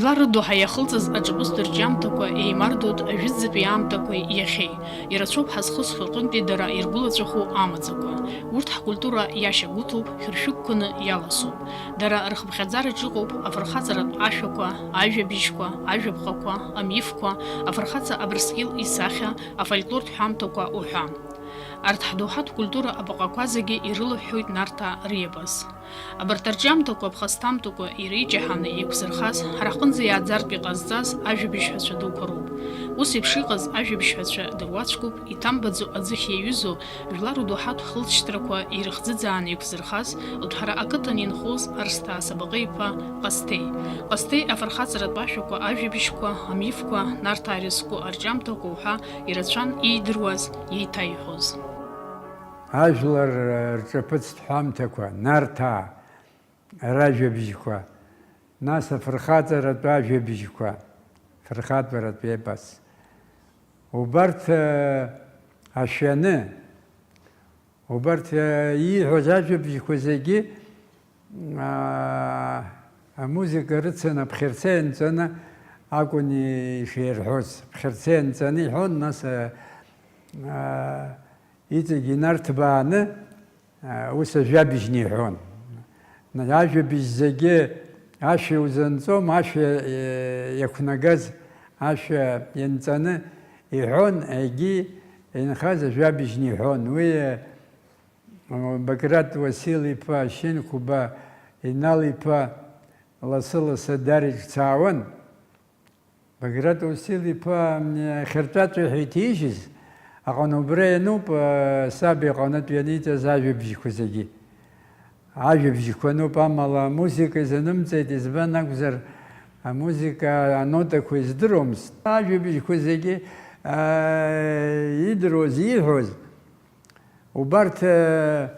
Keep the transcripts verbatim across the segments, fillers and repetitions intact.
Жәлар рыдоуҳа иахылҵыз аҿаԥыцтә рҿиамҭақәа еимардоит ажәытәӡатәи аамҭақәеи иахьеи. Ирацәоуп ҳазхысхьоу рҟынтәи дара иргәылаҵәаху амаӡақәа. Урҭ ҳкультура иашьагәыҭоуп, хьыршәыгқәаны иаласоуп. Дара рхыԥхьаӡараҿ иҟоуп афырхаҵаратә ашәақәа, ажәабжьқәа, ажәаԥҟақәа, амифқәа, афырхаҵа Абрыскьыл исахьа, афольклортә ҳәамҭақәа уҳәа. Арҭ ҳдоуҳатә культура абаҟақәа зегьы ирылыҳәҳәоит Нарҭаа риепос. Абарҭ арҿиамҭақәа ԥхасҭамтәыкәа иреиҷаҳаны еиқәзырхаз, ҳара ҳҟынӡа иааӡартә иҟазҵаз ажәабжьҳәацәа дуқәа роуп. Ус еиԥш иҟаз ажәабжьҳәацәа дыруацәгоуп, иҭамбаӡо аӡыхь иаҩызоу жәлар рдоуҳатә хылҵшьҭрақәа ирыхӡыӡааны еиқәзырхаз, Лҭәҳара ақыҭан инхоз Арсҭаа Сабаҟы-иԥа Ҟасҭеи. Ҟасҭеи афырхаҵаратә ашәақәа, ажәабжьқәа, амифқәа, Нарҭаа рызку арҿиамҭақәа уҳәа ирацәан иидыруаз, иеиҭаиҳәоз. Ажәлар рҿаԥыцтә ҳәамҭақәа, Нарҭаа ражәабжьқәа, нас афырхаҵаратә ажәабжьқәа, фырхаҵаратә епос. Убарҭ, э, ашәаны, убарҭ, э, ииҳәоз ажәабжьқәа зегьы, аа, амузыка рыцын, аԥхьарца ианҵаны акәын иширҳәоз. Аԥхьарца ианҵаны иҳәон, нас, э, аа, иҵегь инарҭбааны, ус ажәабжьны иҳәон. Ажәабжь зегьы ашәа иузанҵом, ашәа, э, иақәнагаз ашәа ианҵаны иҳәон, егьи инхаз ажәабжьны иҳәон. Уи, э, Баграт Уасил-иԥа Шьынқәба Инал-иԥа лассы-лассы даара иҿцаауан. Баграт Уасил-иԥа, м, ахьыртәаҵәҟьа ҳәа иҭижьыз, аҟны убра иануп, э, саб иҟынтә ианиҵаз ажәабжьқәа зегьы. Ажәабжьқәа ануп, амала амузыка изанымҵеит, избан акәзар, амузыка анотақәа издыруамызт. Ажәабжьқәа зегьы, э, идыруаз, ииҳәоз, Убарҭ, э,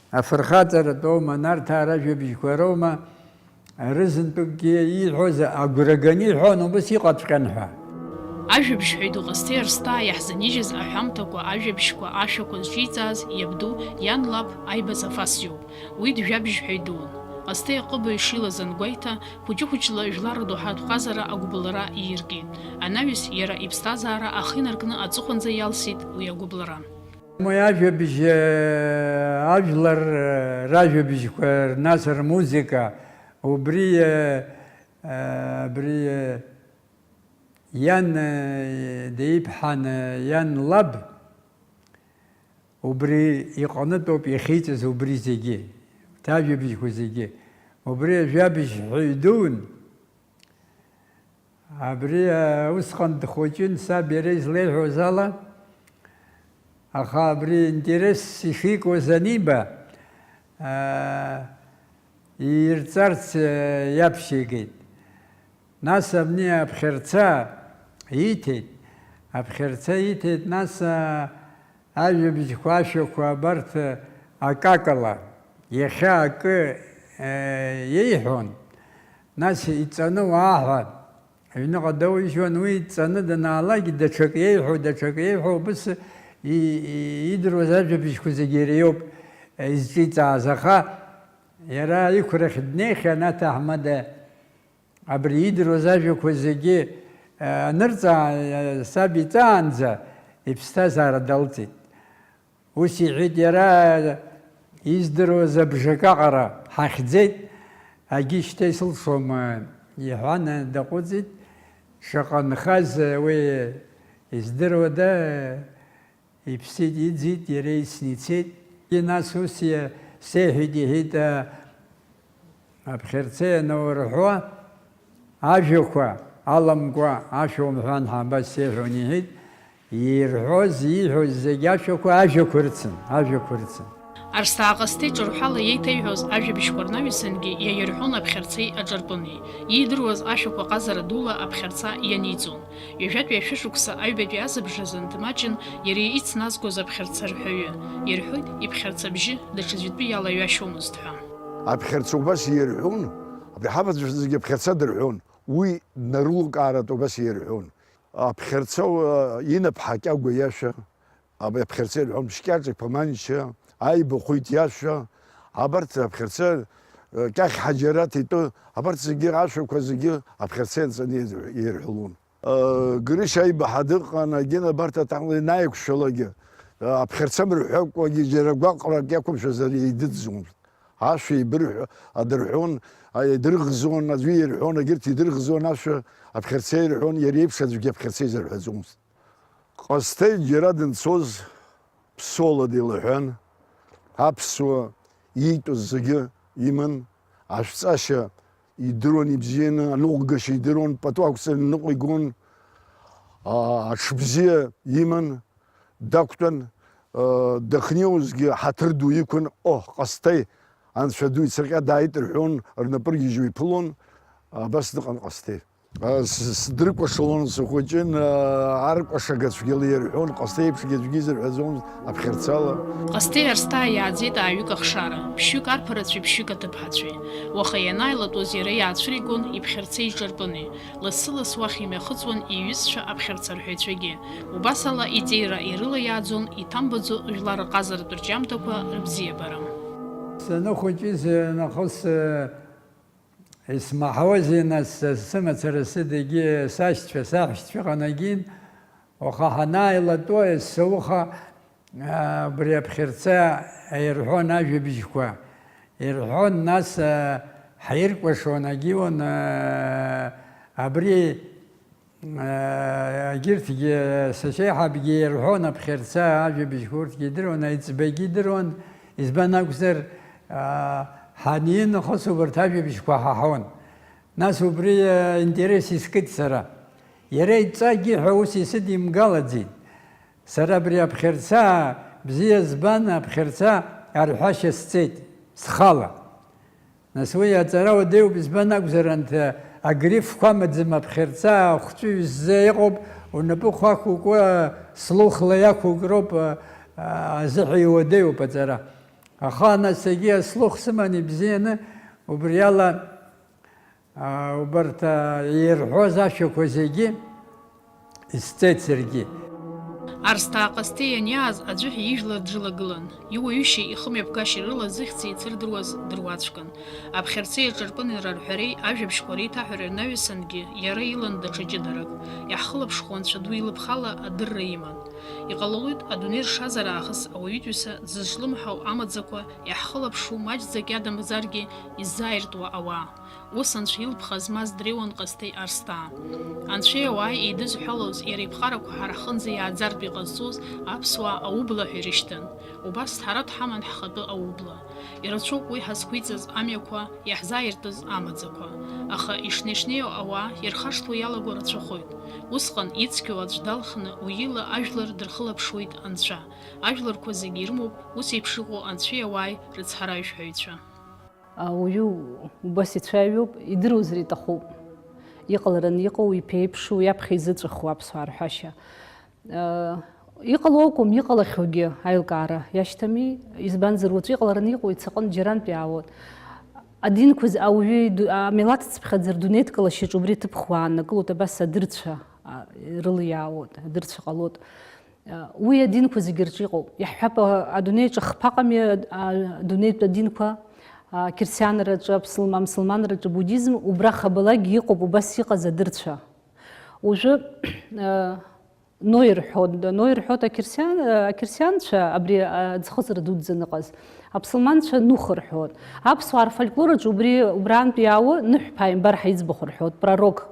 афырхаҵаратәоума, Нарҭаа ражәабжьқәа роума, рызынтәыкгьы ииҳәоз агәра ганы иҳәон, убас иҟаҵәҟьан ҳәа. Ажәабжьҳәаҩ ду Ҟасҭеи Арсҭаа иаҳзынижьыз аҳәамҭақәа, ажәабжьқәа, ашәақәа зҿиҵааз иабду, иан лаб Аибас Афас иоуп. Уи джәабжьҳәаҩ дуун. Ҟасҭеи аҟыбаҩ шилаз ангәеиҭа, хәыҷы-хәыҷла жәлар рдоуҳатә ҟазара агәыбылра ииркит. Анаҩс иара иԥсҭазаара ахы инаркны аҵыхәанӡа иалсит уи агәыбылра. Уи ажәабжь, э, ажәлар, э, ражәабжьқәа, нас рмузыка, убри, э, э, абри, э, иан, э, деиԥҳан, э, иан лаб, убри иҟынтәоуп иахьиҵаз убри зегьы, урҭ ажәабжьқәа зегьы. Убри ажәабжьҳәаҩ дуун. Абри, а, усҟан дхәыҷын, саб иара излеиҳәоз ала, аха абри интерес ишикуаз аниба, а, иирҵарц, а, иаԥшьигеит. Нас абни аԥхьарца ииҭеит, аԥхьарца ииҭеит, нас, а, Ажәабжьқәа, ашәақәа абарҭ акакала, иахьа акы, э, иеиҳәон, нас иҵаны уаа ҳәа аҩныҟа доужьуан, уи иҵаны данаалак, даҽак иеиҳәо, даҽак иеиҳәо, убыс и-, и-, идыруаз ажәабжьқәа зегьы иара иоуп, э, изҿиҵааз, аха иара иқәрахь днеихьан аҭаҳмада. Абри идыруаз ажәақәа зегьы, э, анырҵаа, э, саб иҵаанӡа иԥсҭазаара далҵит. Ус иҳәеит иара, издыруаз абжак аҟара ҳахьӡеит, агьы шьҭа исылшом, э, иҳәан, э, даҟәыҵит. Шаҟа нхаз, э, уи издыруада, э, Иԥсит, иӡит, иара исны ицеит. Нас ус иа-, сеиҳәеит, иҳәеит, а, аԥхьарца ианаурҳәуа, ажәақәа аламкәа ашәа умҳәан ҳәа абас сеиҳәон, иҳәеит. Ирҳәоз, ииҳәоз зегь ашәақәа, ажәақәа рыцын, ажәақәа рыцын. Арсҭаа Ҟасҭеи ҿырҳәала иеиҭеиҳәоз ажәабжьқәа рнаҩсангьы иаирҳәон аԥхьарцеи аҿырпыни. Иидыруаз ашәақәа ҟазара дула аԥхьарца ианиҵон. Ҩажәатәи ашәышықәса аҩбатәи азыбжазын дмаҷын иара ицназгоз аԥхьарца рҳәаҩы. Ирҳәоит, иԥхьарца абжьы даҽаӡәытәы иалаҩашьомызт ҳәа. Аԥхьарца убас ирҳәон, абри ҳафатәцәа зегьы аԥхьарца дырҳәон, уи днарылукааратә убас ирҳәон. Аԥхьарца, уа, Инаԥҳа Кьагәа иашәа, абри аԥхьарца ирҳәон, Шькьаҿ-иԥа Манча, Аиба Хәиҭ иашәа, абарҭ аԥхьарца Кьахь Ҳаџьараҭ итәы, абарҭ зегьы ашәақәа зегьы аԥхьарца ианҵаны ирҳәалон. Грышьа аибаҳа дыҟан, Гена абарҭ аҭаҳмада ианааиқәшәалакгьы, аԥхьарца мырҳәакәагьы џьара гәаҟрак иақәымшәазар еидыӡӡомызт. Ашәа еибырҳәо, адырҳәон, идырӷзон, аӡәы ирҳәон, егьырҭ идырӷзон, ашәа аԥхьарца ирҳәон, иара иеиԥш аӡәгьы аԥхьарца изырҳәаӡомызт. Ҟасҭеи џьара данцоз ԥсуала деилаҳәан, аԥсуа иитәыз зегьы иман, ашәҵашьа идыруан ибзианы, аныҟәгашьа идыруан, пату ақәҵаны аныҟәигон, а-, аҽыбзиа иман, дақәтәан, а, дахьнеиуазгьы ҳаҭыр ду иқәын, оҳ, Ҟасҭеи, анцәа ду ицырҟьа дааит рҳәон, рнапы ргьежьуа иԥылон, абас дыҟан Ҟасҭеи. А, с-, сдрыкәашалон, схәыҷын, а, аркәашага цәгьала ирҳәон, Ҟасҭеи еиԥшгьы аӡәгьы изырҳәаӡомызт аԥхьарцала. Ҟасҭеи Арсҭаа иааӡеит ааҩык ахшара, ԥшьҩык арԥарацәеи ԥшьҩык аҭыԥҳацәеи. Уаха ианааилатәоз иара иаацәыригон иԥхьарцеи иҿарпыни, лассы-ласс уахь имҩахыҵуан иҩызцәа аԥхьарцарҳәаҩцәагьы. Убас ала иҵеира ирыла иааӡон иҭамбаӡо жәлар рҟазаратә рҿиамҭақәа рыбзиабара. Саныхәыҷыз нахыс, э, исмаҳауазеи нас, сымацара сыдагьы, сашьцәа, саҳәшьцәа ҟанагьын, уаха ҳанааилатәо, есауха, а, убри аԥхьарца ирҳәон ажәабжьқәа. Ирҳәон, нас, а, ҳаиркәашон, агьиуан, а, абри Егьырҭгьы, сашьеиҳабгьы ирҳәон аԥхьарца ажәабжьқәа, урҭгьы идыруан, аиҵбагьы идыруан, избан акәзар, ҳанинахыс убарҭ ажәабжьқәа ҳаҳауан. Нас убри аинтерес искит сара. Иара идҵагьы ҳәа ус исыдимгалаӡеит. Сара абри аԥхьарца бзиа збан, аԥхьарца арҳәашьа сҵеит, схала. Нас уи аҵара уадаҩуп, избан акәзар, анҭ агрифқәа амаӡам, аԥхьарца ахәҵәы ҩызӡа иҟоуп, унапы хәақәукуа, слухла иақәукроуп, а, а, азыҳәа иуадаҩуп аҵара. Аха нас егьи аслух сыман ибзианы, убри ала, а, убарҭ, а, ирҳәоз ашәақәа зегьы, Исҵеит саргьы. Арсҭаа Ҟасҭеи ианиааз аӡәы ҳәа ижәлар дрылагылан, иуаҩышьеи ихымҩаԥгашьеи рыла зыхьӡ еицырдыруаз дыруаӡәкын. Аԥхьарцеи аҿарпынра рҳәареи ажәабжьқәа реиҭаҳәареи рнаҩсангьы иара илан даҽа ҷыдарак. Иаҳхылаԥшхо Анцәа ду илыԥхала адырра иман. Иҟалалоит, адунеи ршазар аахыс ауаҩытәыҩса дзызҿлымҳау амаӡақәа иаҳхылаԥшу маҷӡак иадамзаргьы иззааиртуа ауаа. Ус Анцәа илԥха змаз дреиуан Ҟасҭеи Арсҭаа. Анцәеи ауааи еидызҳәалоз, иара иԥҟарақәа ҳара ҳҟынӡа иааӡартә иҟазҵоз аԥсуаа аублаа ҳәа ирышьҭан. Убас ҳара дҳаман ҳхатәы аублаа. Ирацәоуп уи ҳазқәиҵаз амҩақәа, иаҳзааиртыз амаӡақәа. Аха ишнеи-шнеиуа ауаа ирхашҭуа иалаго рацәахоит. Усҟан ицқьоу аӡә далхны уи ила ажәлар дырхылаԥшуеит Анцәа. Ажәларқәа зегьы ирымоуп ус еиԥш иҟоу Анцәеи ауааи рыцҳаражәҳәаҩцәа. Ауаҩы убас ицәажәоуп, идыруазар иҭахуп. Иҟалараны иҟоу, иԥеиԥшу, иаԥхьа изыҵәаху аԥсуаа рҳәашьа. Иҟало акәым, иҟалахьоугьы аилкаара иашьҭами, избанзар, уаҵәы иҟалараны иҟоу ицаҟын џьарантә иаауеит. Адинқәа з-, ауаҩы иду-, амилаҭ цыԥхьаӡа рдунеидкылашьаҿ убри аҭыԥ хәаа аннакылоит, абас адырцәа, а, рыла иаауеит, адырцәа ҟалоит. Уи адинқәа зегьы рҿы иҟоуп. Иаҳҳәап, а, адунеиаҿы хԥа ыҟами, а, адунеитә адинқәа, а, ақьырсианраҿы, аԥсылм-, амсылманраҿы, буддизм, убра хабалагьы иҟоуп убас иҟаз адырцәа. Уажәы, а, Нои рҳәоит, Нои рҳәоит ақьырсиан-, а, ақьырсианцәа, абри, а, аӡхыҵра дуӡӡа аныҟаз, аԥсылманцәа Нух рҳәоит. Аԥсуаа рфольклораҿы убри, убраантә иаауа Ныҳә ԥааимбар ҳаиӡбахә рҳәоит, пророк.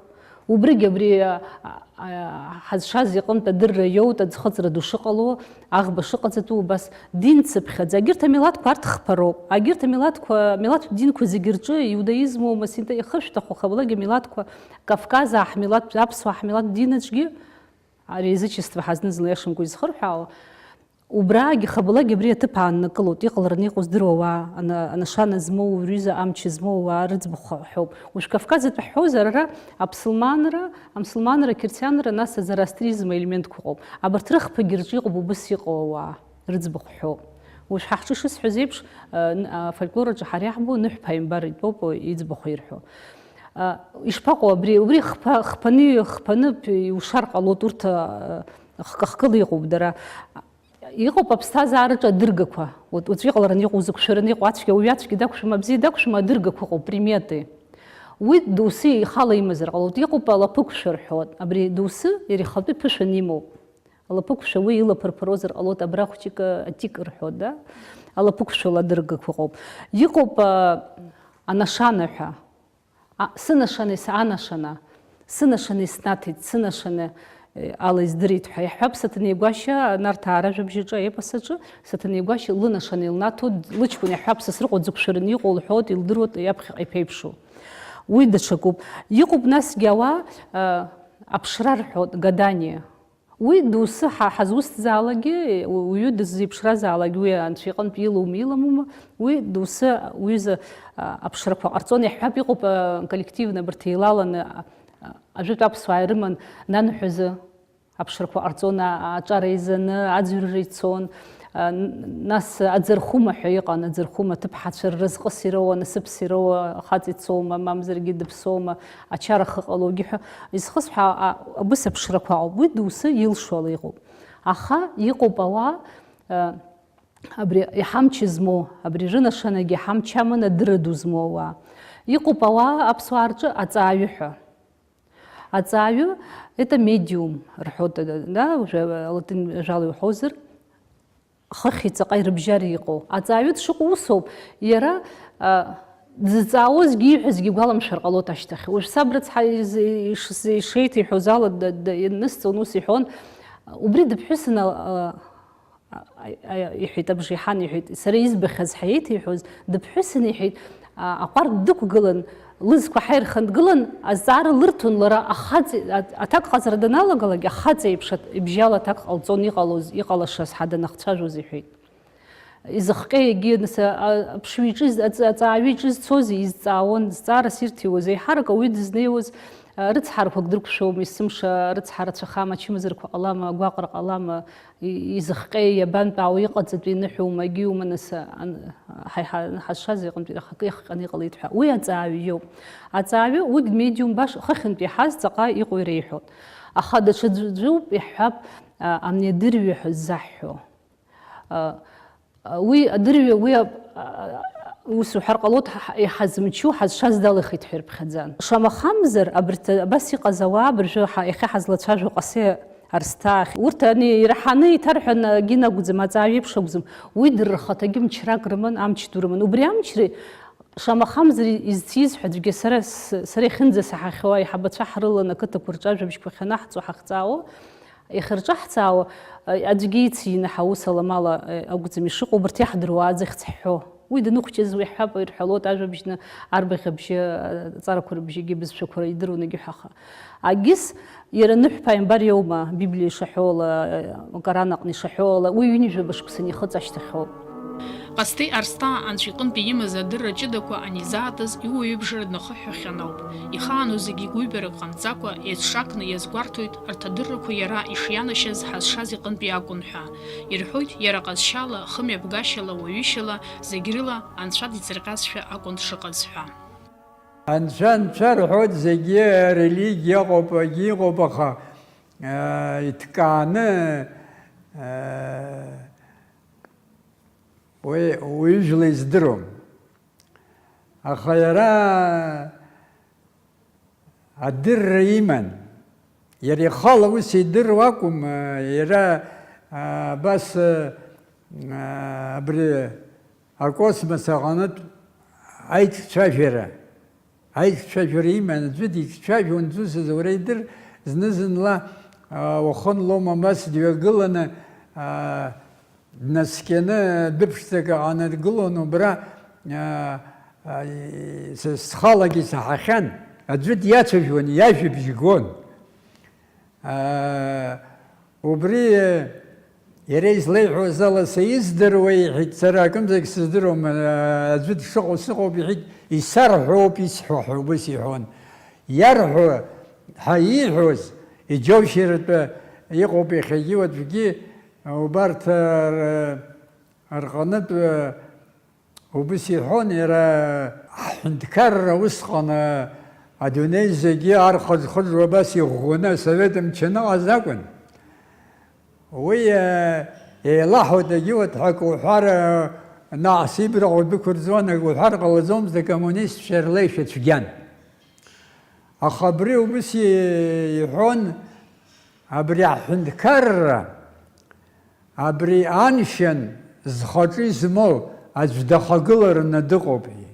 Убригь абри, а, а, ҳазшаз иҟынтә адырра иоут, аӡхыҵра ду шыҟало, аӷба шыҟаҵатәу, убас дин цыԥхьаӡа. Егьырҭ амилаҭқәа арҭ хԥароуп. Егьырҭ амилаҭқәа, амилаҭтә динқәа зегьы рҿы, иудаизму, масинта, ихышәҭаху хабалагьы амилаҭқәа, Кавказ аҳмилаҭ, аԥсуа ҳмилаҭ дин аҿгьы, ари аизычество ҳазны зны иашамкәа изхырҳәаауа, Убраагьы хабалагьы абри аҭыԥ ааннакылоит, иҟалараны иҟоу здыруа ауаа, ана-, анашана змоу, рҩыза амч змоу ауаа рыӡбахә ҳәоуп. Уажә Кавказатәи ҳҳәозар, ара аԥсылманра, амсылманра, ақьырсианра, нас азороастризм аелементқәа ыҟоуп. Абарҭ рыхԥагьы рҿы иҟоуп убыс иҟоу ауаа рыӡбахә ҳәоуп. Уажә ҳа ҳҿы шысҳәаз еиԥш, а, н-, афольклор аҿы ҳара иаҳбо Ныҳә ԥааимбар итәоуп иӡбахә ирҳәо. А, ишԥаҟоу абри? Убри хԥа-, хԥаны, хԥаны п-, иушар ҟалоит, урҭ, а, хкы-хкыла иҟоуп дара. Иҟоуп аԥсҭазаараҿы адыргақәа. Уаҵәы иҟалараны иҟоу, узықәшәараны иҟоу, ацәгьа уаҩы ацәгьа дақәшәома, абзиа дақәшәома, адыргақәа ыҟоуп, приметы. Уи доусы ихала имазар ҟалоит. Иҟоуп алаԥықәшәа рҳәоит. Абри доусы иара ихатәы ԥышәан имоуп. Алаԥықәшәа уи илаԥырԥыруазар ҟалоит, абра хәҷык атик рҳәоит, да? Алаԥықәшәала адыргақәа ыҟоуп. Иҟоуп анашана ҳәа. Сынашана, анашана, сынашана иснаҭеит, сынашана ала издырит ҳәа иаҳҳәап. Саҭанеи Гәашьа Нарҭаа ражәабжь аҿы, аепос аҿы, Саҭанеи Гәашьа лынашана илнаҭо, лыҷкәын иаҳҳәап, Сасрыҟәа дзықәшәараны иҟоу лҳәоит, илдыруеит иаԥхьаҟа иԥеиԥшу. Уи даҽакуп. Иҟоуп насгьы ауаа, аԥшра рҳәоит, гадание. Уи доусы ҳа ҳазусҭзаалакгьы, уаҩы дыззеиԥшразаалак, уи анцәа иҟынтә илоума, иламоума, уи доусы уҩыза, а, аԥшрақәа ҟарҵон, иаҳҳәап, иҟоуп, а, коллективны абарҭ еилаланы, а, а, ажәытә аԥсуаа ирыман нанҳәазы аԥшрақәа ҟарҵон, а, аҿар еизаны, аӡырҩра ицон, а, н-, нас аӡырхәыма ҳәа иҟан, аӡырхәыма ҭыԥҳацәа рразҟыс ироуа, насыԥс ироуа, хаҵа ицоума, мамзаргьы дыԥсоума, ачара хы ҟалогьы ҳәа изхысҳәаау, а, абыс аԥшрақәа ауп. Уи доусы илшо ала иҟоуп. Аха иҟоуп ауаа, а, абри иҳамч змоу, абри рынашанагьы ҳамч аманы адырра ду змоу ауаа. Иҟоуп ауаа аԥсуаа рҿы аҵааҩы ҳәа. Аҵааҩы, это медиум, рҳәоит, да, уже латин ажәала иуҳәозар, хыхь ҵаҟа ирыбжьара иҟоу. Аҵааҩы дшыҟоу усоуп, иара, а, дзыҵаауазгьы ииҳәазгьы игәаламшәар ҟалоит ашьҭахь. Уажә саб рыцҳа из-, иш-, ишеиҭеиҳәоз ала д-, д-, инысҵон, ус иҳәон, убри дыԥҳәысын, а, а, а, иҳәеит, абжеиҳан иҳәеит, сара избахьаз ҳәа еиҭеиҳәоз, дыԥҳәысын иҳәеит, а, аҟәардә дықәгылан, лызқәа ҳаирханы дгылан, азҵаара лырҭон лара, ахаҵа, а-, аҭак ҟаҵара даналагалак, ахаҵа еиԥш аҭ-, ибжьала аҭак ҟалҵон иҟалоз, иҟалашаз ҳа данахцәажәоз иҳәеит. Изыхҟьеи егьи, нас, а, аԥшҩы иҿы из-, аҵ-, аҵааҩы иҿы изцозеи, изҵаауан, зҵаарас ирҭиуаз, еиҳарак ауаҩы дызнеиуаз, а, рыцҳарақәак дрықәшәома, есымша рыцҳа рацәахама, ачымазарқәа ҟалама, агәаҟра ҟалама, и-, изыхҟьеи, иабантәаауеи, иҟаҵатәи ныҳәоума, егьиума, нас, ан-, ҳа иҳа-, ҳазшаз иҟынтәи рахакы иахҟьаны иҟалеит ҳәа. Уи аҵааҩы иоуп. Аҵааҩы, уигь медиум баша, хыхьынтә иаҳаз ҵаҟа иҟоу иреиҳәоит. Аха даҽаӡәуп иаҳҳәап, а, амни адырҩы ҳәа ззаҳҳәо. А, уи адырҩа, уи а, а, ус уҳәар ҟалоит, ҳа, иҳазмчу, ҳазшаз далихит ҳәа ирыԥхьаӡан. Шамахамзар, абарҭ абас иҟаз ауаа абыржәы ҳа, иахьа ҳазлацәажәо Ҟасиа Арсҭаа, урҭ ани ираҳаны иҭарҳәан акгьы акәӡам, аҵааҩы еиԥш акәӡам. Уи дара рхаҭагьы мчрак рыман, амч ду рыман. Убри амчреи шамахамзар изҭиз ҳәа аӡәгьы сара с-, сара иахьынӡасаҳахьоу аиҳабацәа ҳрылан ақыҭақәа рҿы ажәабжьқәа ахьанаҳҵо, ҳахҵаауа, иахьырҿаҳҵаауа, а, аӡәгьы ицины ҳаус аламала, а, акәӡам ишыҟоу, убарҭ иаҳдыруа аӡахьц ҳҳәо. Уи даныхәҷыз уи ҳҳәап, ирҳәалоит ажәабжьны, арбаӷь абжьы, а, аҵарақәа рыбжьы егьи абызшәақәа идыруан егьи ҳәа аха. Агьыс, иара ныҳәԥааимбар иоума, Библиа ишаҳәо ала, а, Коран аҟны ишаҳәо ала, уи ҩынҩажәа башықәса анихыҵ ашьҭахьоуп. Ҟасҭеи Арсҭаа анцәа иҟынтәи имаз адырра ҷыдақәа анизаатыз иуаҩыбжара днахыҳәҳәахьан ауп. Ихаану зегьы гәыҩбарак ҟамҵакәа, еицҿакны иазгәарҭоит арҭ адыррақәа иара ишианашьаз ҳазшаз иҟынтәи акәын ҳәа. Ирҳәоит, иара ҟазшьала, хымҩаԥгашьала, уаҩышьала, зегь рыла Анцәа дицырҟьазшәа акәын дшыҟаз ҳәа. Анцәа, анцәа рҳәоит, зегьы арелигиа ыҟоуп, егьи ыҟоуп, аха, аа, иҭкааны, аа, уи уҩыжәла издыруам. Аха иара адырра иман. Иара ихала ус идыруа акәым, иара, а, абас, а, абри акосмос аҟнытә аиҿцәажәара, аиҿцәажәара иман, аӡәы диҿцәажәон, ус азы уара идыр, зны-зынла, а, уахынлома, абас дҩагыланы, а, днаскьаны, дәыԥшӡак аҟны дгылон убра, а, а, и-, с-, схалагьы исаҳахьан, аӡәы диацәажәон, иажәабжь гон. А, убри, а, иара излеиҳәоз ала са издыруа, иҳәеит, сара акымзарак сыздыруам, а, аӡәы дшыҟоу сыҟоуп, иҳәеит, исарҳәоуп исҳәо ҳәа убас иҳәон. Иарҳәо ҳәа ииҳәоз, иџьоушьаратәы иҟоуп иахьагьы уаҵәгьы, убарҭ р-, рҟнытә убыс иҳәон, иара аҳәынҭқарра усҟан адунеи зегьы архыџхыџуа абас иӷәӷәаны асовет мчы аныҟаз акәын. Уи, э, Еилаҳауеит, егьиуеит ҳәа акы уҳәар, наҟ сибраҟа удәықәырҵуан, акы уҳәар ҟалаӡомызт, акоммунистцәа рлеишәа цәгьан. Аха абри убыс иҳәон, абри аҳәынҭқарра, абри аншьан зхаҿы измоу аӡә дахагылараны дыҟоуп ҳәа.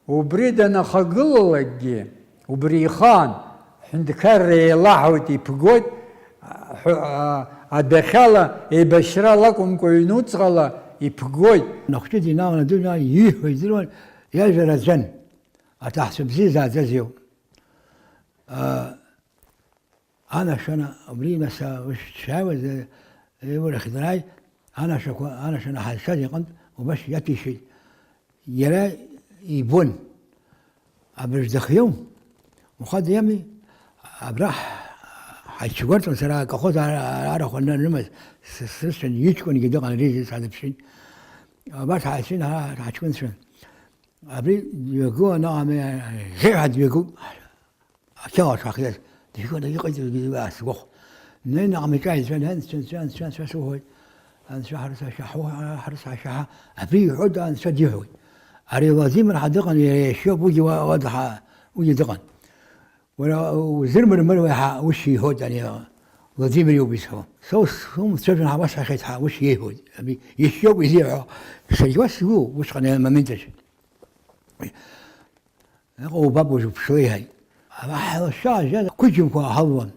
Убри данахагылалакгьы, убри ихаан, ҳәынҭқарра еилаҳауеит, иԥгоит, ҳәа, а, адәахьала, еибашьрала акәымкәа, ҩнуҵҟала иԥгоит. Нахәҷы динааланы дыҩны ииҳәо идыруан, иажәа раӡәан, аҭаҳцәа бзиа зааӡаз иоуп. А, Анашәана, убри нас, а, ушәшьааиуаз, э, иурахь дааит, анашәақәа, анашәана ҳазшаз иҟынтә убас иаҭәеишьеит. Иара ибон, абыржә дахиоу, ухадиами, абра ҳ-, ҳаҽгәарҭон сара аколхоз ара-, ара-, арахә анрымаз, с-, срыцәан, иҷкәынгьы дыҟан, ари садыԥшит. Абас ҳаицәан, ҳа-, ҳаҷкәынцәан. Абри дҩагылан, ами, ӷьеҩҳәа дҩагылт. Ақьала шахиаз, дыжәганы иҟаиҵогьы сгәахә. Днеины аҟны иҿааиҵәан, анцәа, анцәа, анцәа, анцәа суҳәоит. Анцәа ҳарсашьа, ҳу-, ҳарсашьа, абри иҳәоит, анцәа диҳәоит. Ари Владимир ҳа дыҟан, иара иашьоуп, уигьы уа, уа дҳа-, уигьы дыҟан. Уара узырмырмыруеи ҳа, ус иҳәоит ани Владимир иоуп изҳәо. Са ус-, сумцәажәан ҳа уасҳәахьеит ҳа, ус иеиҳәоит. Абри иашьоуп изиҳәо. Саргьы уа сгәоуп, усҟан ари амомент аҿы. Иҟоу убап уажә уԥшуеиҳаит. Ҳлашәа ажьа қәыџьымқәа ҳалуан.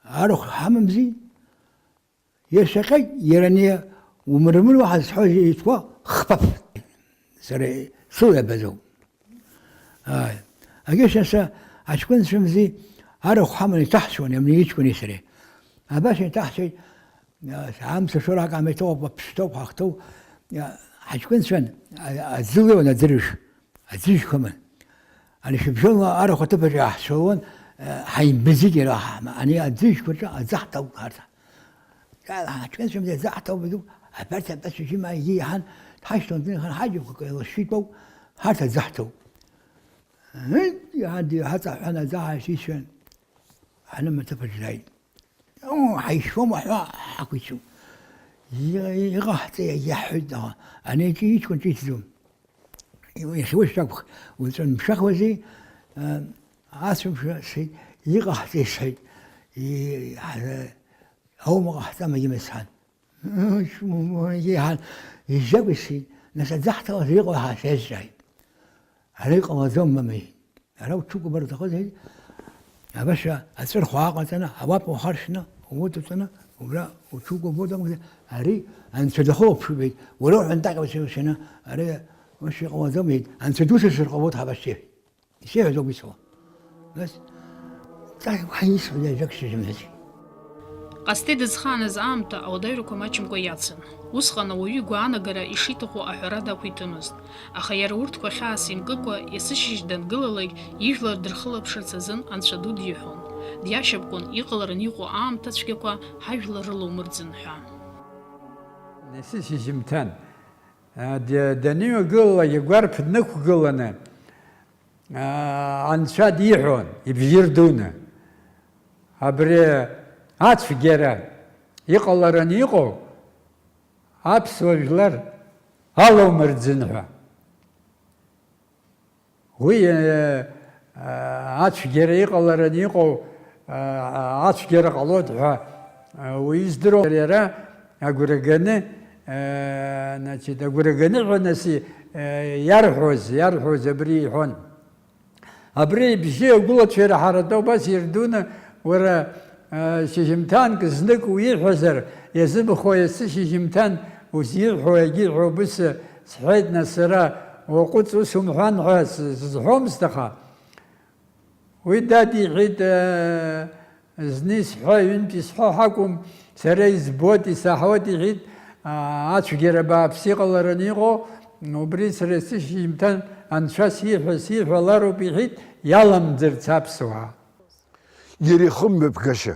Арахә ҳамамзи? Иашьаҟьеит, иара ани умырмыруа ҳазҳәоз итәқәа хԥаԥ. Сара сылабаӡоуп. Ааи. Агьышьаса аҷкәынцәа мзи арахә ҳаманы иҭаҳцәуан, абни иҷкәыни сареи. Абас иҭаҳцәеит, Амца шоура акаамеҭ ыҟоуп, аԥсы ҭоуп, ҳахҭоу, ҳаҷкәынцәан, а-, аӡы леиуан, аӡырыш, аӡыжьқәа аман. Ани шьыбжьонла арахә аҭыԥаҿ иааҳцәалон, ҳаимбаӡеит иара, ҳа-, ани аӡыжьқәа рҿы аӡы ҳҭалт ҳарҭ. Ҳаҷкәынцәа мза аӡы ҳҭалбагьы, абарҭ атәацәа џьыма егьи иаҳан, дҳашьҭалан дынхан, ҳаџьабқәак еилашәшәитәоуп, ҳарҭ аӡы ҳҭоуп. Ыы, иаҳан диҳаҵаҳәан аӡы ҳаишьҭишьуан, ҳанымаҭыԥаҿ дааит. Уу, ҳаишьуама ҳәа ҳақәицәоуп. И-, иҟаҳҵеи, иаҳҳәоит, аха ани аҿы иҷкәын ҿиҭӡом. Иахьа уи шәакәх, уаҵәы анԥшахуазеи, а, ацәымшәа сҳәеит, иҟаҳҵеи сҳәеит. И-, ҳа-, аума ҟаҳҵама имыцҳан. Иҳан, изакәи сҳәеит, нас аӡы ҳҭалаз иҟоу ҳәа сеизҵааит. Ара иҟалаӡом, мамеи. Ара уҽукәабар уҭахызеи? Абаша аҵәырхуа ааҟаҵаны, ауапа ухаршәны, угәы ҭаҵаны, убра уҽукәабоит акәымзар, ари анцәа дахылаԥшуеит, уара уҳәынҭақар уцәа-, уцәаны, ари ус иҟалаӡом, иҳәеит, анцәа дусасыр ҟалоит ҳәа абас сеиҳәеит. Исеиҳәаз ауп исҳәо. Нас, ҵаҟа уаҳа исҳәо ажәак сзымҳәаӡеит. Ҟасҭеи дызхааныз аамҭа ауадаҩрақәа маҷымкәа иацын. Усҟан ауаҩы игәаанагара ишиҭаху аҳәара дақәиҭымызт. Аха иара урҭқәа хьаас имкыкәа, есышьыжь дангылалак, ижәлар дырхылаԥшырц азын Анцәа ду диҳәон. Диашьапкуан, иҟалараны иҟоу аамҭа цәгьақәа ҳажәлар рылаумырӡын ҳәа. Есышьыжьымҭан, а, д-, даныҩагылалак, игәарԥ днықәгыланы, аа, Анцәа диҳәон, ибжьы рдуны, абри ацәгьара иҟалараны иҟоу аԥсуа жәлар алоумырӡын ҳәа. Уи, э, э, ацәгьара иҟалараны иҟоу, э, ацәгьара ҟалоит ҳәа, э, уаҩы издыруам. Иара агәра ганы, э, значит, агәра ганы ҳәа нас, э, иарҳәоз, иарҳәоз абри иҳәон. Абри ибжьы агәылацәа ирҳаратәы убас ирдуны, уара, э, шьыжьымҭанк знык уиҳәазар, иазымхо есышьыжьымҭан узирҳәо, иагьирҳәо убыс сҳәеит, нас сара уаҟәыҵ, ус умҳәан ҳәа с-, сызҳәомызт, аха уи дад иҳәеит, э, Зны исҳәо, ҩынтә исҳәо ҳакәым, сара избоит, исаҳауеит, иҳәит, аа, ацәгьара бааԥс иҟалараны иҟоу, убри сара сышьыжьымҭан анцәа сиҳәа, сиҳәалароуп, иҳәит, иаламӡырц аԥсуаа. Иара ихымҩаԥгашьа,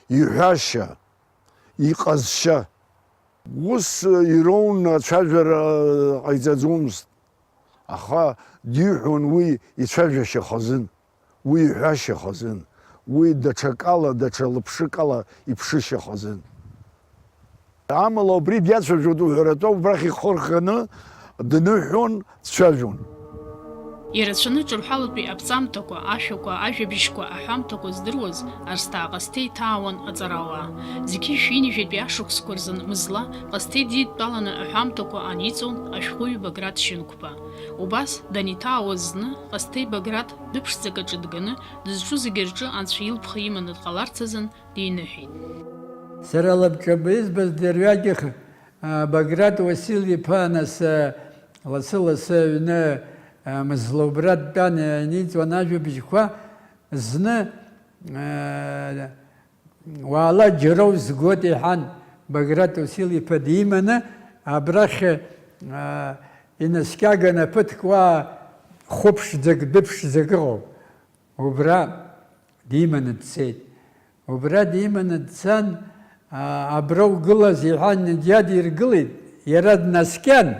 иҳәашьа, иҟазшьа. Ус ироуны ацәажәара ҟаиҵаӡомызт, аха диҳәон уи ицәажәашьа хазын, уи иҳәашьа хазын, Уи даҽакала, даҽа лыԥшыкала иԥшышьахозын. Амала убри диацәажәоит уҳәаратәы, убрахь ихы рханы дныҳәон, дцәажәон. Ирацәаны ҿырҳәалатәи аԥҵамҭақәа, ашәақәа, ажәабжьқәа, аҳәамҭақәа здыруаз Арсҭаа Ҟасҭеи иҭаауан аҵарауаа. Зқьи жәшәи ҩынҩажәатәи ашықәсқәа рзын мызла Ҟасҭеи дидтәаланы аҳәамҭақәа аниҵон ашәҟәыҩҩы Баграт Шьынқәба. Убас даниҭаауаз зны, Ҟасҭеи Баграт дәыԥшӡак аҿы дганы, дызҿу зегьы рҿы Анцәа илԥха иманы дҟаларц азын диныҳәеит. Сара лабҿаба избаз дырҩегьых, а, Баграт Уасил-иԥа, нас, а, лассы-лассы аҩны, а, мызла убра дтәан, а, иниҵуан ажәабжьқәа. Зны, а, уаала џьара узгоит, иҳәан, Баграт Уасил-иԥа диманы, абрахь, а, инаскьаганы ԥыҭк уа хәыԥшӡак, дәыԥшӡак ыҟоуп. Убра диманы дцеит. Убра диманы дцан, а, абра угылаз, иҳәан, иадиргылеит, иара днаскьан.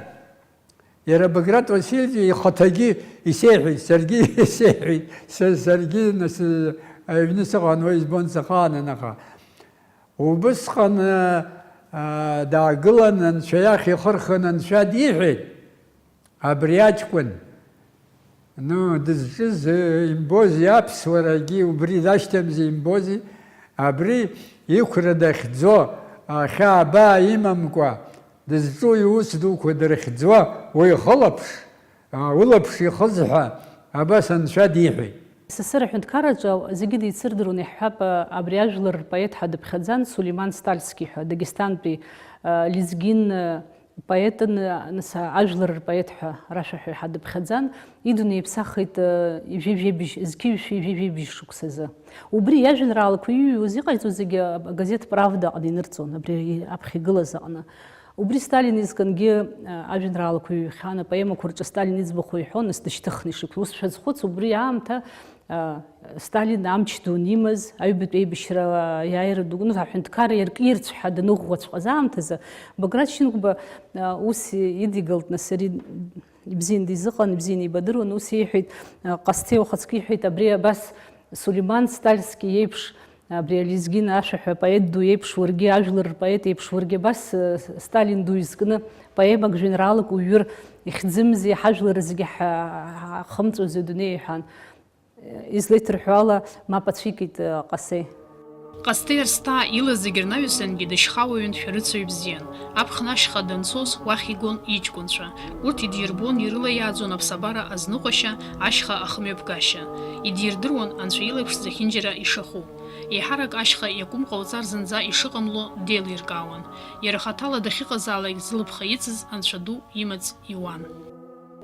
Иара Баграт Васильевич ихаҭагьы исеиҳәеит, саргьы исеиҳәеит, са, саргьы нас, аҩны сыҟан, уи избон сахаанын, аха убысҟан, а, а, даагылан, Анцәа иахь ихы рхын, Анцәа диҳәеит, абри аҷкәын, ну, дызҿыз, э, имбози, аԥсуарагьы убри дашьҭамзи имбози, абри иқәра дахьӡо, ахьаа-баа имамкәа, дызҿу иус дуқәа дырхьӡуа, уихылаԥш, а, улаԥш ихыз ҳәа абас Анцәа диҳәеит. Сасыр аҳәынҭқарраҿы зегьы деицырдыруан, иаҳҳәап, абри ажәлар рпоет ҳәа дыԥхьаӡан, Сулеиман Стальски ҳәа, Дагестантәи, а, лезгин, а, поетын, нас, ажәлар рпоет ҳәа рашәаҳәаҩ ҳәа дыԥхьаӡан, идунеи иԥсахит, а, ҩажәи жәибжь, зқьи жәшәи ҩажәи жәибжь шықәсазы. Убри иажәеинраалақәа иҩҩуаз иҟаиҵоз зегьы агазеҭ Правда аҟны инырҵон, абри аԥхьа игылаз аҟны. Убри Сталин изкынгьы, а, ажәеинраалақәа ҩҩхьан, апоемақәа рҿы Сталин иӡбахә иҳәон, нас дышьҭыхны ишықәлоз. Ус шәазхәыц, убри аамҭа, а, Сталин амч ду анимаз, аҩбатәи аибашьра аиааира ду, ну, аҳәынҭқарра иаркирц ҳәа даныӷәӷәаҵәҟьаз аамҭазы, Баграт Шьынқәба, а, ус идигалт, нас ари ибзианы дизыҟан, ибзианы ибадыруан, ус иҳәеит, а, Ҟасҭеи ухаҵкы иҳәеит, абри абас Сулеиман Стальски иеиԥш, абри алезгин ашәаҳәа апоет ду иеиԥш уаргьы, ажәлар рпоет еиԥш уаргьы абас, э, Сталин ду изкны поемак, жәеинраалак уҩыр ихьӡымзи, ҳажәлар зегьы ҳа-, ҳахымҵуази адунеи, иҳәан. Излеиҭырҳәо ала, мап ацәикит, э, Ҟасеи. Ҟасҭеи Арсҭаа ила зегьы рнаҩсангьы дышьхауаҩын, шәарыцаҩ бзиан. Аԥхын ашьха данцоз, уахь игон иҷкәынцәа. Урҭ идирбон ирылаиааӡон аԥсабара азныҟәашьа, ашьха ахымҩаԥгашьа. Идирдыруан Анцәа илаԥш зехьынџьара ишаху. Еиҳарак ашьха иакәым ҟауҵар зынӡа ишыҟамло деилиркаауан. Иара хаҭала дахьыҟазаалак зылыԥха ицыз Анцәа ду имаҵ иуан.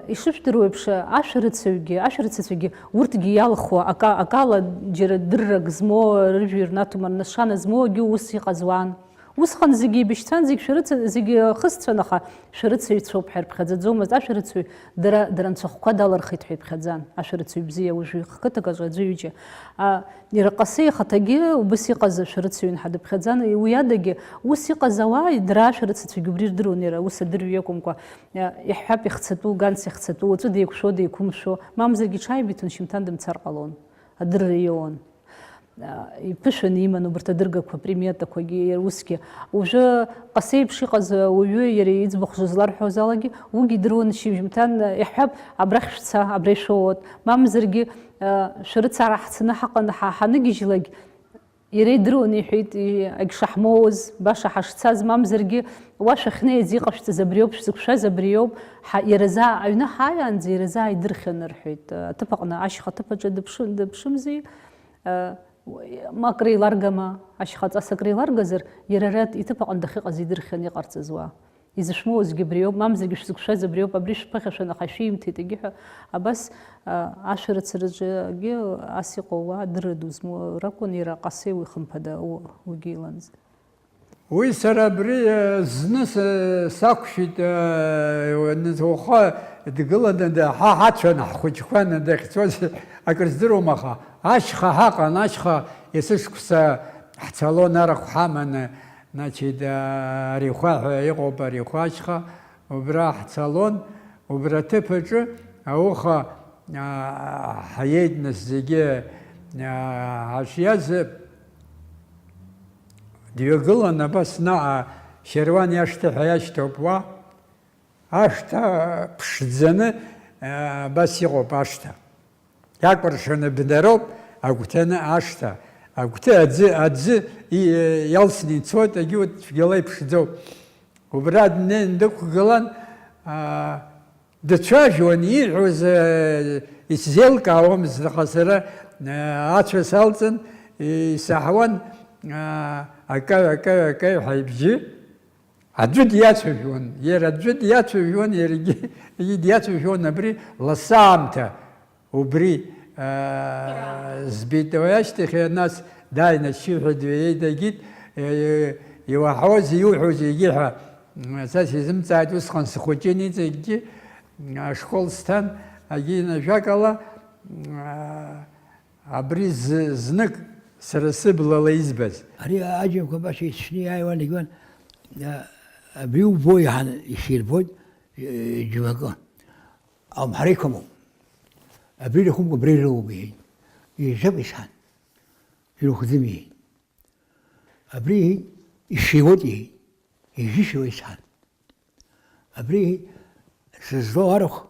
Ишыжәдыруеиԥш, ашәарыцаҩгьы, ашәарыцацәагьы урҭгьы иалху ака-, акала џьара дыррак змоу, рыжәҩа рнаҭом, рнашана змоугьы ус иҟаз уан. Усҟан зегьы еибашьцәан, зегь шәарыца-, зегьы хысцәан, аха шәарыцаҩцәоуп ҳәа ирԥхьаӡаӡомызт. Ашәарыцаҩ дара, дара анцәахәқәа далырхит ҳәа иԥхьаӡан, ашәарыцаҩ бзиа, уажәы ихы қыҭак аҿы аӡәы-ҩыџьа. А, иара Ҟасеи ихаҭагьы убыс иҟаз ашәарыцаҩын ҳәа дыԥхьаӡан, уи адагьы ус иҟаз ауаа, дара ашәарыцацәагьы убри рдыруан, иара ус адырҩегь иакәымкәа, а, иаҳҳәап, ихцатәу, Ганс ихцатәу, уаҵәы деиқәшәо, деиқәымшәо, мамзаргьы иҽааибиҭон, шьымҭан дымцар ҟалон, адырра иоуан. Иԥышәаны иман убарҭ адыргақәа, приметақәагьы, иара усгьы. Уажәы Ҟасеиԥш иҟаз ауаҩы иара иӡбахә шызларҳәоз алагьы, уигьы идыруан, шьыжьымҭан иаҳҳәап, абрахь шәца, абра ишәоуат, мамзаргьы, шәарыцара ҳцаны ҳаҟан, ҳа-, ҳаныгьежьлак, иара идыруан, иҳәеит, и-, егьшаҳмоуаз, баша ҳашцаз, мамзаргьы уа шәахьнеиз иҟашәҵаз абриоуп, шәзықәшәаз абриоуп, ҳа-, иара заа аҩны ҳааиаанӡа иара заа идырхьан, рҳәеит, аҭыԥ аҟны, ашьха аҭыԥ аҿы дыԥшы-, дыԥшымзи. Ма акры еиларгама, ашьхаҵас акры еиларгазар, иара ара иҭыԥ аҟны дахьыҟаз идырхьан иҟарҵаз уа. Изышәмоуазгьы абриоуп, мамзаргьы шәзықәшәаз абриоуп, абри шәԥыхьашәан, аха ишәимҭеит, егьи ҳәа. Абас, а, ашәарыцараҿгьы ас иҟоу уаа дырра ду змоу ракәын, иара Ҟасеи уи хымԥада, у-, уигьы иланӡа. Уи сара абри, э, зны с-, сақәшәеит, э, уахы дгыланы, да-, ҳа ҳацәан, ҳхәыҷқәан дахьцоз, акрыздыруам, аха ашьха ҳаҟан, ашьха есышықәса ҳцалон, арахә ҳаманы, значит, э, Арихәа ҳәа иҟоуп, Арихәа ашьха, убра ҳцалон, убра аҭыԥ аҿы ауха, а, ҳаиеит, нас, зегьы, ҳашиаз дҩагылан, абас наҟ ашьаруан иашҭа ҳәа иашьҭоуп уа. Ашҭа ԥшӡаны, абас иҟоуп ашҭа. Иакәыршаны бнароуп агәҭаны ашҭа. Агәҭы аӡы, аӡы и-, иалсны ицоит, егьи урҭ цәгьала иԥшӡоуп. Убра днеин дықәгылан, аа, дцәажәон, ииҳәоз, э, исзеилкаауамызт, аха сара, э, ацәа салҵын, исаҳауан, аа, акаҩ, акаҩ, акаҩ ҳәа ибжьы. Аӡәы диацәажәон, иара аӡәы диацәажәон, иаргьы диацәажәон абри лассы аамҭа, убри, аа, збеит. Уи ашьҭахь нас дааины ашьшьыҳәа дҩеидагеит, э, иуаҳауазеи, иуҳәозеи егьи ҳәа, м, са сизымҵааит, усҟан схәыҷын иҵегьгьы, ашкол сҭан, агьина ажәакала, аа, Абри зы-, знык сара сыблала избаз. Ари аџьмақәа баша исшьны иааиуан, егьуан, а, абри убо иҳан, иширбоит, э, џьмакы. Амҳара иқәымоуп. Абри ирахәымкәа абри ирылоуп, иҳәеит. Ижәжәап исҳан. Ирыхәӡым, иҳәеит. Абри ишиуеит, иҳәеит. Ижәышьуа исҳан. Абри сызлоу арахә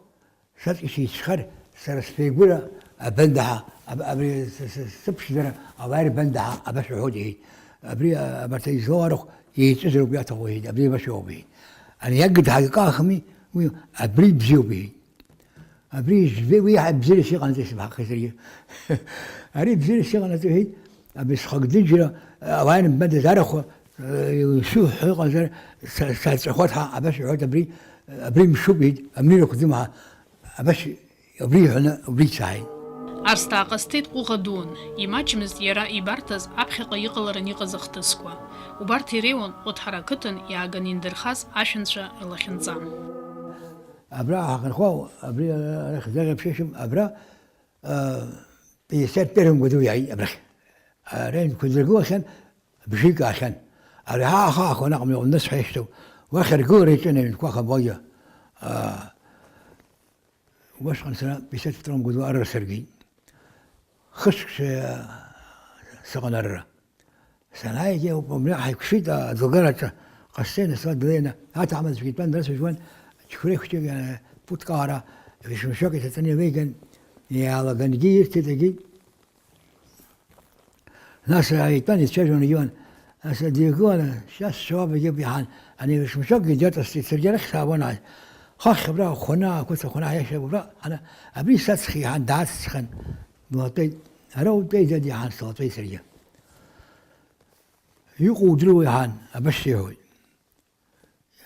саҵкьыс ицәхар, сара сфеигәыра абандаҳа, аб-, абри с-, с-, сыԥшӡара ауаа ирбандаҳа, абас уҳәоит, иҳәеит. Абри, а, абарҭ излоу арахә еиҵызароуп иаҭаху, иҳәеит, абри абас иоуп, иҳәеит. Ани иагыдҳагакаахами, уи абри бзиоуп, иҳәеит. Абри ижәбеи уи иаҳа бзиарас иҟанаҵеи сымҳахеи саргьы. Ари бзиарас иҟанаҵеи, иҳәеит, абри схагәҭыџьра, ауаа ирымбандаз арахә, Ишуҳәо ыҟазар, са, сарҵәахуа ҳәа, абас иҳәоит, абри, абри мшуп, иҳәеит, абри рахәӡым ҳәа, абас, убри иҳәаны, убри дсааит. Арсҭаа ҟасҵеит ҟәыӷа дуун, имаҷмызт иара ибарҭаз аԥхьаҟа иҟаларан иҟаз ахҭысқәа. Убарҭ иреиуан Ҟәыҭҳара ақыҭан иааганы индырхаз ашәанцәа рлахьынҵа. Абра ҳахьынхо, абри, ара хьӡ-аӷьаԥшьышьам, абра, а, пятьдесят первом году иааит абрахь. Ара инқәа дыргылахьан, бжьык аахьан. Ари ҳа ахаахәа наҟ мҩа ҟәындасҳәа ишьҭоуп. Уахь аргылара иаҿын аҩнқәа хаблагьы. А, убасҟан сара пятьдесят втором году арра сыргеит. Хышықәса сыҟан арра. Санааигьы убри ҳаиқәшәеит аӡлагараҿы, ҟасҵеит, нас уа длеины, аҭаҳмадцәгьы итәан, драцәажәуан, џьқәреи хәҷык, э, путк ара, вишмышәак иҭаҵаны илеиган, иаалагангьы ирҭеит, егьи. Нас итәан, ицәажәон, егьиуан, нас дигыланы, шьас шьоуаб егьи иҳан, ани вишмышәакгьы диаҵасҵеит, саргьы арахь саауан, ааи. Хыхь абра ахәаны, ақәыц ахәаны ҳаиашьа убра, ана, абри саҵхи иҳан, даацҵхан, длатәеит. Ара утәеи, дад, иҳан, слатәеит саргьы. Иҟоу удыруеи, ҳан, абас сеиҳәоит.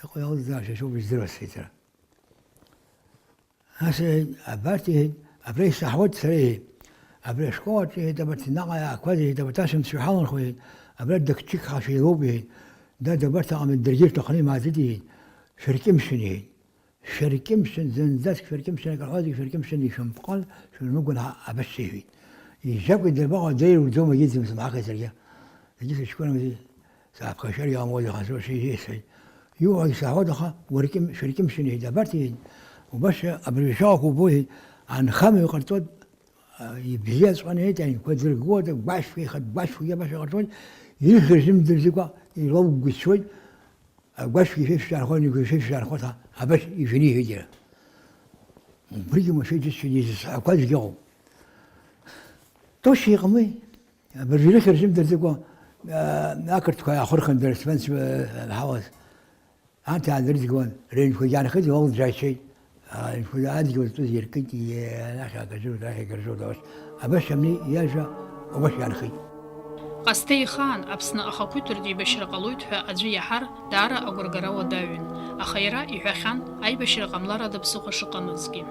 Иҟоу иалзаашьа шоуп издыруа, сҳәеит сара. Нас иҳәеит, абарҭ, иҳәеит, абра исаҳауеит сара, иҳәеит. Абри ашкол аҿы, иҳәеит, абарҭ наҟ иаақәаз, иҳәеит, абарҭ ашәанцәа иҳаланхо, иҳәеит, абра дакчыкхашәа илоуп, иҳәеит. Дад, абарҭ аҟны даргьы ирҭахны имааӡеит, иҳәеит. Шәыркьымшьын, иҳәеит. Шәыркьымшьын, зынӡаск шәыркьымшьын, акыр ҳәа зегь шәыркьымшьын, ишәымпҟан, шәырмыгәынҳа, абас сеиҳәеит. Изакәи дырбаҟа, дреируӡом, агьыӡым сымҳахеит саргьы. Егьи сыҷкәынам сааԥхашьар иҟамлози, аха сара сеиҳәеит. Иуҳәо исаҳауеит, аха уаркьым-, шәыркьымшьын, иҳәеит, абарҭ, иҳәеит. Убас абыржәшәалақәа убо, иҳәеит, анхамҩа ҟарҵоит, а, ибзиаҵәҟьаны, иҳәеит, аинқәа дыргылоит, гәашәқәа, ихатә гәашәқәагьы абас иҟарҵоит, ирыхьыз рзымдырӡыкәа, илоугәышьуеит. Агәашәгьы шәеиԥш шәархәа, ҩныгьы шәеиԥш шәархәа ҳәа, абас ижәаны иҳәеит иара. Убригьы машәа иџьысшьеит, изызҳәақәазгьы ыҟоуп. Тошьа иҟами, абыржәы ирыхьыр рзымдырӡакәа, аа, ақырҭқәа аахырхын, дара сфанцәа ҳауаз. Анҭ иаадырӡгылан, рыҩнқәагьы аанхеит, илалӡаашьеит. Адгьыл зтәыз иркит, ианахь акажьыру, арахь акажьыру, абас. Абас амни иажәа убас иаанхеит. Ҟасҭеи ихаан Аԥсны ахақәиҭтәратә еибашьра ҟалоит ҳәа аӡәы иаҳар, даара агәыргара уадаҩын, аха иара иҳәахьан аибашьра ҟамлар ада ԥсыхәа шыҟамызгьы.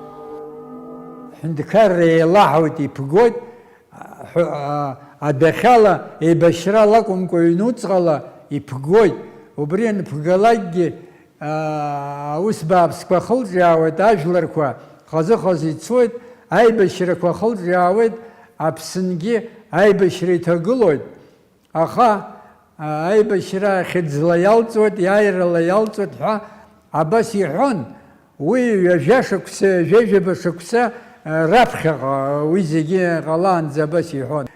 Ҳәынҭқарра еилаҳауеит, иԥгоит, ҳәа, а, адәахьала еибашьра лакәымкәа ҩнуҵҟала иԥгоит. Убри анԥгалакгьы, аа, аус бааԥсқәа ахылҿиаауеит, ажәларқәа хазы-хазы ицоит, аибашьрақәа ахылҿиаауеит, Аԥсынгьы аибашьра иҭагылоит. Аха, аа, аибашьра хьыӡла иалҵуеит, иааирала иалҵуеит ҳәа абас иҳәон, уи ҩажәа шықәса, ҩажәа-жәаба шықәса Раԥхьаҟа уи зегьы ҟалаанӡа абас иҳәон.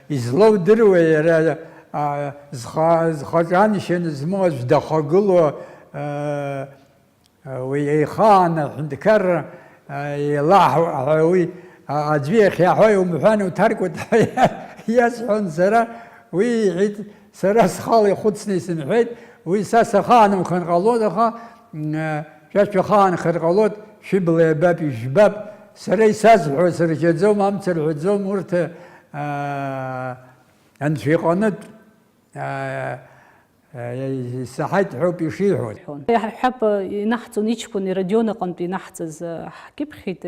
Излоудыруеи иара, а, зха-, зхаҿы аншьан змоу аӡә дахагылоу, а, уи ихаан аҳәынҭқарра, а, еилаҳәа ҳәа уи, а, аӡәы иахьаҳәо иумҳәан уҭаркуеит ҳәа иасҳәон сара, уи иҳәеит, сара схала ихәыцны исымҳәеит, уи са сахаанымхар ҟалоит, аха, м, а, шәа шәахаанхар ҟалоит, шәыбла иабап, ижәбап, сара исазҳәо сыржьаӡом, амца рҳәаӡом, урҭ, а, Анцәа иҟынтә, аа, исаҳаит ҳәоуп ишиҳәоз. Иаҳҳәап, инаҳҵон иҷкәын иродион аҟынтә инаҳҵаз, ҳкьыԥхьит,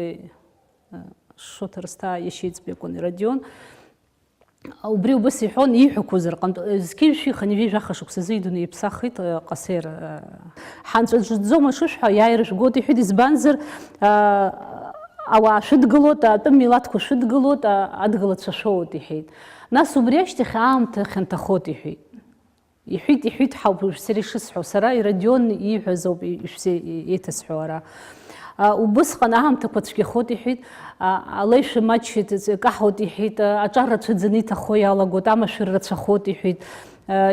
Шоҭа Рысҭаа иашьеиҵбы акәын иродион. Убри убас иҳәон, ииҳәақәоз рҟынтә, зқьи жәшәи хынҩажәи жәаха шықәсазы идунеи иԥсахит, Ҟасер. Ҳанцәа дшәыӡӡом ашышәҳәа, иааир жәгоит, иҳәит, избанзар, ауаа шәыдгылоит, атәым милаҭқәа шәыдгылоит, адгылацәа шәоуеит, иҳәеит. Нас убри ашьҭахь аамҭа хьанҭахоит, иҳәеит. Иҳәит, иҳәит ҳауп уажә сара ишысҳәо. Сара иродион ииҳәаз ауп ишәзеиҭасҳәо ара. Убысҟан аамҭақәа цәгьахоит, иҳәит, алеишәа маҷ каҳауеит, иҳәит, аҿар рацәаӡаны иҭахо иалагоит, амашәыр рацәахоит, иҳәит,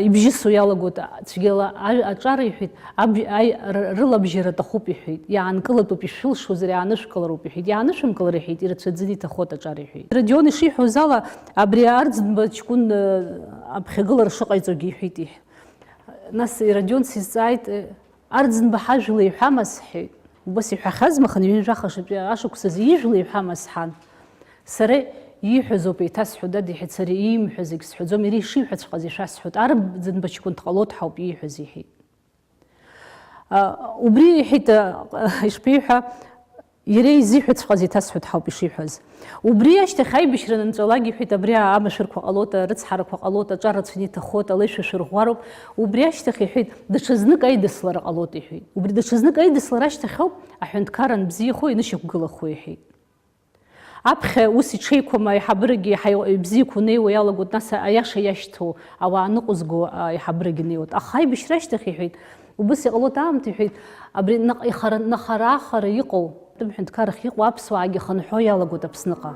ибжьысуа иалагоит, цәгьала аҩ-, аҿар, иҳәит, аб-, аи-, р-, рылабжьара аҭахуп, иҳәит, иаанкылатәуп, ишәылшозар иаанышәкылароуп, иҳәит, иаанышәымкылар, иҳәит, ирацәаӡаны иҭахоит аҿар, иҳәит. Родион ишиҳәоз ала, абри Арӡынба ҷкәын, аԥхьагылара шыҟаиҵогьы иҳәит, иҳ-, Нас Иродион сизҵааит, Арӡынба ҳажәла иҳәама сҳәеит. Убас иҳәахьазма хынҩажәи жәаха шықәсазы ижәла иҳәама сҳәан. Сара ииҳәаз ауп еиҭасҳәо, дад, иҳәеит, сара иимҳәаз зегь сҳәаӡом, иара ишиҳәаҵәҟьаз ишәасҳәоит, Арӡынба ҷкәын дҟалоит ҳауп ииҳәаз, иҳәеит. Убри иҳәеит, ишԥеиҳәа, Иара изиҳәаҵәҟьаз иҭасҳәоит ҳауп ишиҳәаз. Убри ашьҭахь аибашьра анынҵәалак, иҳәеит, абри амашәырқәа ҟалоит, арыцҳарақәа ҟалоит, аҿар рацәаны иҭахоит, алеишәа шәырӷәӷәароуп. Убри ашьҭахь, иҳәеит, даҽазнык аидыслара ҟалоит, иҳәеит. Убри даҽазнык аидыслара ашьҭахь ауп аҳәынҭқар анбзиахо, инышьақәгылахо, иҳәеит. Аԥхьа ус иҽеиқәым аиҳабырагьы еиҳа ибзиақәа неиуа иалагоит, нас аиаша иашьҭоу ауаа ныҟәызго аиҳабырагьы неиуеит. Аха аибашьра ашьҭахь, иҳәеит, Убыс иҟалоит аамҭа, иҳәеит, абри наҟ-, ихара-, нахара-аахара иҟоу, атәым ҳәынҭқаррахь иҟоу аԥсуаагьы хынҳәо иалагоит Аԥсныҟа.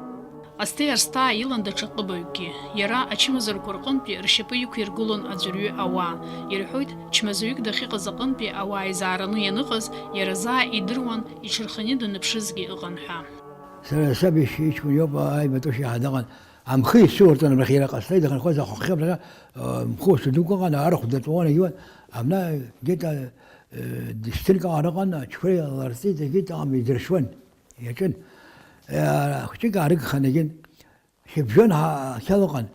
Астеи Арсҭаа илан даҽа ҟыбаҩкгьы. Иара ачымазарақәа рҟынтәи ршьапы иқәиргылон аӡәырҩы ауаа. Ирҳәоит, чмазаҩык дахьыҟаз аҟынтәи ауаа изаараны ианыҟаз, иара заа идыруан, иҽырханы даныԥшызгьы ыҟан ҳәа. Сара саб иҷкәын иоуп, аибатәышьа иаҳа дыҟан. Амхы исыварҵон абрахь иара ҟасҵеит, дахьынхоз ахәхьы абрахьы, э, мхы усу дук ыҟан, арахә датәуан, егьиуан, абна где-то, э, десятинка аҟара ыҟан, аҽқәа ларҵеит, егьит аҟама идыршьуан, иаҿын. Э, хәҷык аарыгхан, егьин, шьыбжьон ҳа-, хьал ыҟан,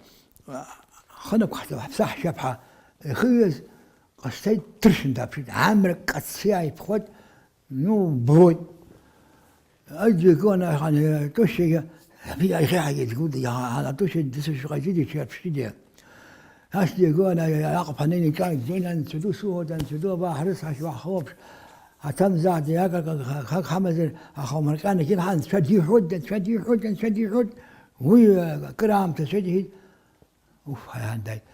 хынықә ҳаԥса ҳшьап ҳәа ихыҩыз ҟасҵеит, дыршьын дааԥшит, амра кацы ааиԥхоит, Ну, блоит. Аӡәы игылан, ан-, атәышьагьы, абри аихьаҳәагьы дгылт, иа-, ан-, атәышьа дысышьҭ ҟаиҵеит, иҽиарԥшит иара. Нас дигылан, а-, а-, аҟаԥ анеины иҿааигӡеит, анцәа ду суҳәоит, анцәа ду, абаа ҳрыцҳашьа уаҳхылаԥш, аҭамзааит, иага-, га-, га-, гак ҳамазар, аха умырҟьан, егьи ҳа-, анцәа диҳәоит, анцәа диҳәоит, анцәа диҳәоит. Уи, а, акыр аамҭа цәеит, иҳәеит, уф, ҳаиҳан дааит.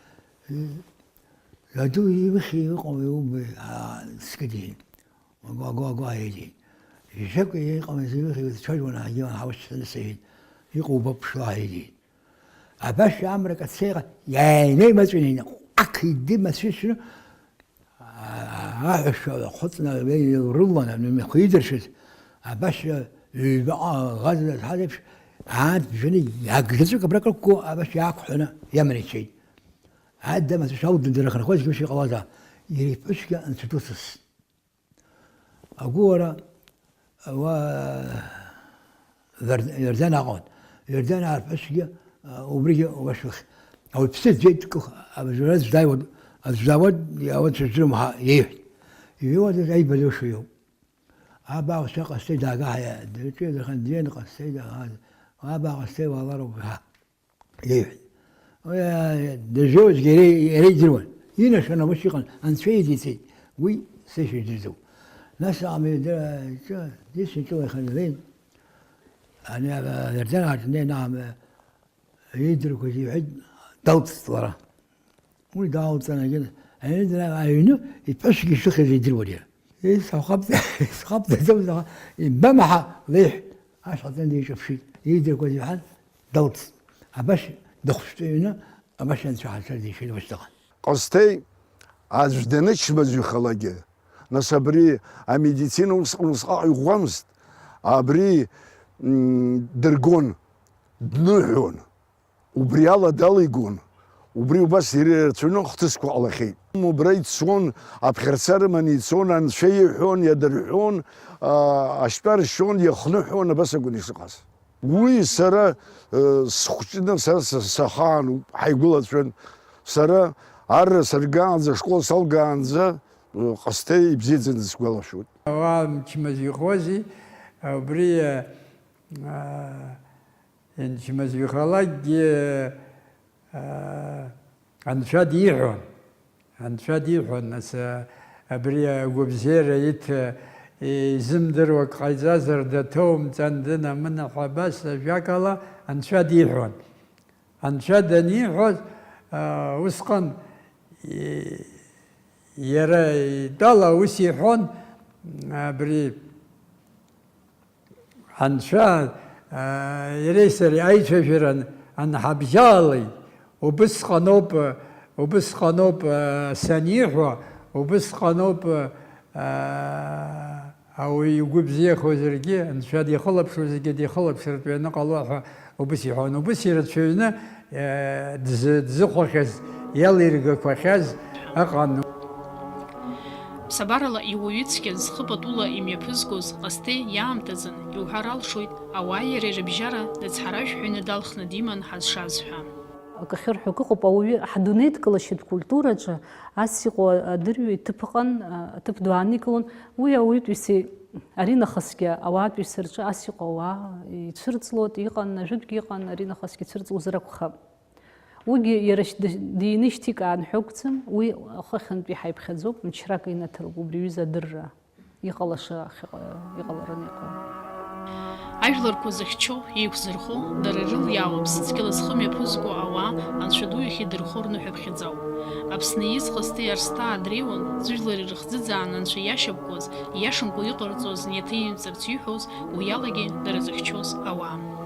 Даду, иухьи, иҟоуи, иубои, аа, скыдин. Агәа, агәа, агәа, иҳәеит. Ишәакәу иҟамыз, иухьи, уцәажәон, егьиуан, ҳаушьцаны сыҳәеит. Иҟоу убап, ԥшла, иҳәеит. Абас амра кацеиҟа, иааины имаҵәины, ҟәақ идды мацәысны, аа, аҳәашьа хәыҵны, илрылан, имҩахы идыршәыз, абас ҩбаҟа ӷаза зҳаз еиԥш, аан бжаны, иагжаҵәык абра кыркәкәо, абас иаақәҳәаны иаманы ицеит. Адамаҵәышә аудыдра хынҳәуазгьы ус иҟалазаап, иара иԥҳәысгьы анцәа дусыс. Агәыуара, уа, Вер-, Вердан аҟан. Вердан арԥҳәысгьы, а, убригьы уашәахь. Ауаҩԥсы ӡәӡәеит, кых, абжара здаиуа, аӡә дауа, иауа цәаӡәым ҳа иеиҳәт. Иҩуа аибадоуша иоуп. Абааҟәцәа ҟасҵеит, даагаҳаиа, дырҿиадахан, диан ҟасҵеит, аха, абааҟәцәа уаалароуп ҳәа. Иеиҳәеит. Уи, а, дызжәуазгьы иара, иара идыруан. Инашәон, ус иҟан, анцәа идиҵеит. Уи сеишәа идырӡом. Нас аамҩа ды-, ҿы-, дисны ҿылаханы днеин, ани, а, Дардан аҿы днеин, аамҩа идырқәаз иҳәеит, далҵт лара. Уи даалҵын, егьи, аҩны дара, аҩны иԥҳәысгьы ишыхьыз идыруан иара. Исхаԥ-, исхаԥҵаӡомызт, аха ибама ҳа леиҳә-, Ашҟа днеиҿаԥшит, иидыркуаз иҳәан, далҵт. Абас дыхәшәтәыҩны, абас анцәа ҳацәа дишеит ушьҭаҟа. Ҟасҭеи аӡә данычмазаҩхалакгьы, нас абри амедицина усҟан усҟак иӷәӷәамызт, абри, м, дыргон, дныҳәон. Убри ала далигон. Убри убас иара ирацәаны хҭысқәа ҟалахьеит. Убра ицон, аԥхьарца рыманы ицон, анцәа иҳәон, иадырҳәон, а, ашьтәа ршьон, иахныҳәон, абас акәын ишыҟаз. Уи сара, э, схәҷны, сара са, сахаан, ҳаигәылацәан. Сара арра саргаанӡа, ашкол салгаанӡа, э, Ҟасҭеи ибзиаӡаны дысгәалашәоит. Ауаа мчмазаҩхози, убри, э, а, Инчмазаҩхалакгьы, аа, анцәа диҳәон. Анцәа диҳәон, нас, а, абри агәабзиара иҭ-, изымдыруа ак ҟаиҵазар, даҭоумҵан, дынамына ҳәа абас ажәакала анцәа диҳәон. Анцәа даниҳәоз, аа, усҟан, и-, иара итәала ус иҳәон, абри Анцәа, аа, иареи сареи аицәажәара ан-, анҳабжьалеит, убысҟаноуп, убысҟаноуп, аа, саниҳәо, убысҟаноуп, аа, ауаҩы игәы бзиахозаргьы, Анцәа дихылаԥшуазаргьы дихылаԥшыртә ианыҟало ҳәа убыс иҳәон. Убыс ирацәаҩны, аа, дзы-, дзыхәахьаз, иалиргақәахьаз ыҟан. Ԥсабарала иуаҩы цәгьа зхы патула имҩаԥызгоз Ҟасҭеи иаамҭазын, иуҳәар алшоит, ауааи иареи рыбжьара дыцҳаражәҳәаҩны далхны диман ҳазшаз ҳәа. Акы ахьырҳәо акы ыҟоуп, ауаҩы ҳдунеидкылашьатә культураҿы ас иҟоу адырҩаҩ иҭыԥ ыҟан, аҭыԥ ду ааникылон, уи ауаҩытәыҩсеи аринахысгьы ауаатәыҩса рҿы ас иҟоу ауаа ицәырҵлоит, иҟан, ажәытәгьы ыҟан, аринахысгьы ицәырҵлозар акәхап. Уигьы иара шь-, д-, дины ишьҭикаан ҳәа акәӡам, уи ахы ахьынтәи ҳаиԥхьаӡоуп, мчрак инаҭароуп убри аҩыза адырра, иҟалаша ахьыҟа-, иҟалараны иҟоу. Ажәларқәа зыхьчо, еиқәзырхо, дара ирылиаауа аԥсыцқьала зхы мҩаԥызго ауаа Анцәа ду иахьидырхо рныҳәаԥхьаӡоуп. Аԥсны ииз Ҟасҭеи Арсҭаа дреиуан, зыжәлар ирыхӡыӡааны Анцәа иашьапкуаз, ииашамкәа иҟарҵоз неиҭаиҩымҵарц ииҳәоз, уи алагьы дара зыхьчоз ауаа.